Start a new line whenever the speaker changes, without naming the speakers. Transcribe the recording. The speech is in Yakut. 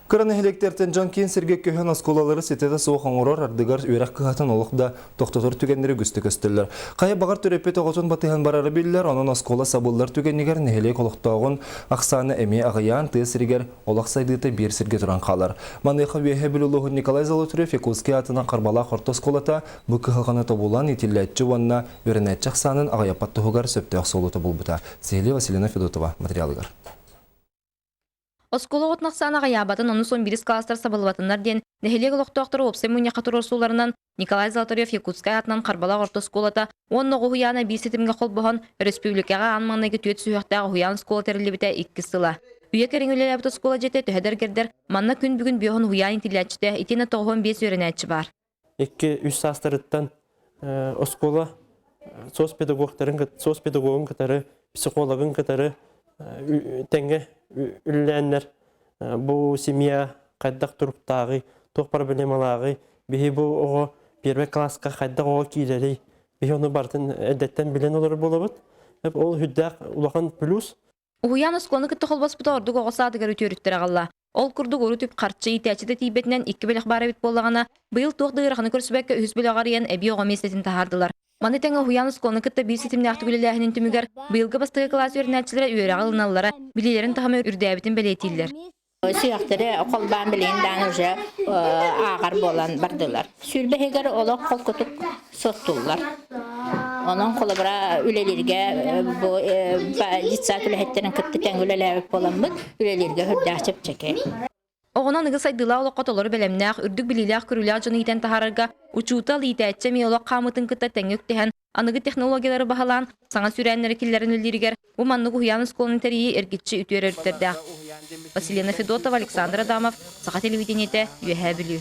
Кыра нэһилиэктэртэн дьон киин сиргэ көһөн оскуолалары ситэтэ суох оҥорор, ардыгар үөрэх кыһатын олох да тохтотор түгэннэри үгүстүк көстөллөр. Хайа баҕар төрөппүт оҕотун батыһан барара биллэр, онон оскуола сабыллар түгэнигэр нэһилиэк олохтооҕун ахсаана эмиэ аҕыйаан, тыа сиригэр олох сайдыыта биир сиргэ туран хаалар. Маныаха Үөһээ Бүлүү улууһун Николай Золотарев Якутский аатынан Харбалаах орто оскуолата бу кыһалҕаны тобулан иитиллээччи уонна үөрэнээччи ахсаанын аҕыйаппат туһугар сөптөөх суолу тобулбута. Сиһилии Василина Федотова материалыгар.
Оскуола оҕотун ахсаана аҕыйаабатын, ону сон биирис кылаастар сабыллыбатыннар диэн нэһилиэк олохтоохторо уопсай мунньахха туруорсууларынан Николай Золотарев Якутскай аатынан Харбалаах орто оскуолата уонна оҕо уһуйаана биир ситимҥэ холбоһон, өрөспүүбүлүкэҕэ аан маҥнайгы түөрт сүһүөхтээх уһуйаан оскуола тэриллибитэ иккис сыла. Үйэ кэриҥэ үлэлээбит оскуола дьиэтэ төһө да эргэрдэр, манна күн бүгүн биэһон уһуйаан иитиллээччитэ итиэннэ 95 үөрэнээччи баар.
2-3 саастарыттан оскуола соцпедагогтарын соцпедагогун кытары, психологын кытары тэҥҥэ үлэлээннэр бу семья хайдах туруктааҕый, туох проблемалааҕый, биһи бу оҕо первый класска хайдах оҕо киирэрий, биһи ону барытын эрдэттэн билэн олорор буолабыт. Ол үрдээх улахан плюс.
Уһуйаан оскуоланы кытта холбоспута ордук оҕо саадыгар үтүөрүттэр аҕалла. Ол курдук урут үп-харчы иитээччи да тиийбэтинэн икки бөлөх баар эбит буоллаҕына, быйыл туох да ыараханы көрсүбэккэ үһүс бөлөҕү арыйан эбии оҕо миэстэтин таһаардылар. Маны тэҥэ уһуйаан оскуоланы кытта биир ситимнээхтик үлэлээһинин түмүгэр быйылгы бастакы кылаас үөрэнээччилэрэ үөрэҕи ылыналлара, билиилэрин таһыма үрдээбитин бэлиэтииллэр.
Сүрэхтэри холбоон билигин даҕаны уже ааҕар буолан бардылар. Сүүрбэһигэр олох холкутук соттуллар. Онон холобура үлэлииргэ бу детсад үлэһиттэрин кытта тэҥ үлэлээбит буоламмыт үлэлииргэ сүрдээх чэпчэки.
Оҕону аныгы сайдыылаах олоххо толору бэлэмнээх, үрдүк билиилээх-көрүүлээх дьону иитэн таһаарарга учуутал, иитээччи эмиэ олох хаамыытын кытта тэҥҥэ үктэһэн, аныгы технологиялары баһылаан, саҥа сүүрээннэри киллэрэн үлэлииригэр бу маннык уһуйаан оскуоланы тэрийии эргиччи үтүө өрүттэрдээх. Василина Федотова, Александр Адамов, Саха телевидениетэ, Үөһээ Бүлүү.